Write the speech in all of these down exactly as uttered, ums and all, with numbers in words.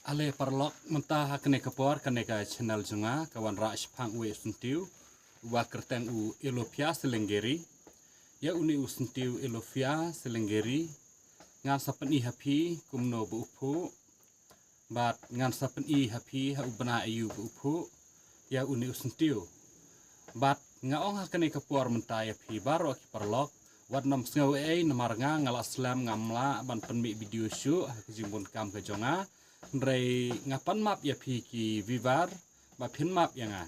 Ale paralok, mynta ha kane ka por kane ka channel jong nga ka wanrah shaphang uwei u syntiew uba kyrteng u Elofia Selengeri. Ïa une u syntiew Elofia Selengeri ngan sa pyni ha phi kumno ba u phuh, bad ngan sa pyni ha phi ha u bnai aïu ba u phuh ïa une u syntiew. Bad nga ong ha kane ka por mynta ïa phi baroh ki paralok, wat nym sngew ei ei namar nga nga la slem, ngam lah ban pynmih video shuh ha ka jingbun kam ka jong nga. Hynrei nga pan map ïa phi ki viewer ba phin map ïa nga.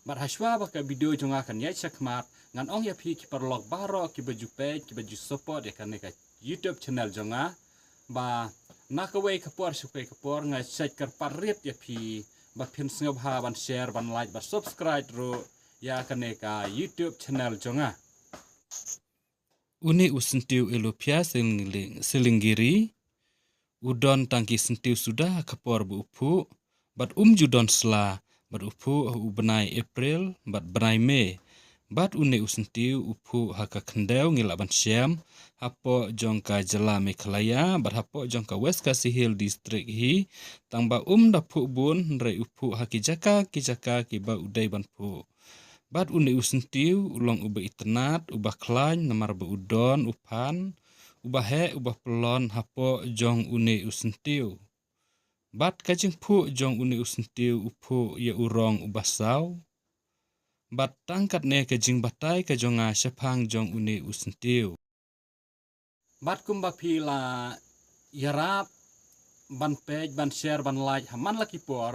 Bad hashwa ba ka video jong nga kan ïaid shakhmat, ngan ong ïa phi ki paralok baroh kiba ju peit, kiba ju support ïa kane ka YouTube channel jong nga, ba na kawei ka por sha kawei ka por nga shait kyrpad rit ïa phi ba phin sngewbha ban share, ban like, ban subscribe ruh ïa kane ka YouTube channel jong nga. Une u syntiew Elofia Seling-, Selengeri u don tang ki syntiew suda ha ka por ba u phuh, bad um ju don sla, bad u phuh ha u bnai April bad bnai May. Bad une u syntiew u phuh ha ka khyndew, ngi lah ban shem, hapoh jong ka jylla Meghalaya bad hapoh jong ka West Khasi Hills District hi. Tang ba um da phuh bun, hynrei u phuh ha ki jaka ki jaka kiba u dei ban phuh. Bad une u syntiew u long uba itynnad, uba khlaiñ, namar ba u don u phan uba heh, uba pyllun hapoh jong une u syntiew. Bad ka jingphuh jong une u syntiew u phuh ïa u rong uba saw. Bad tang katne ka jingbatai ka jong nga shaphang jong une u syntiew. Bad kumba phi la ïarap ban peit, ban share, ban like ha man la ki por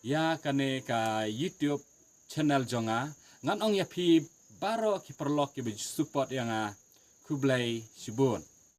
ïa kane ka YouTube channel jong nga, ngan ong ïa phi baroh ki paralok kiba ju support ïa nga, khublei shibun.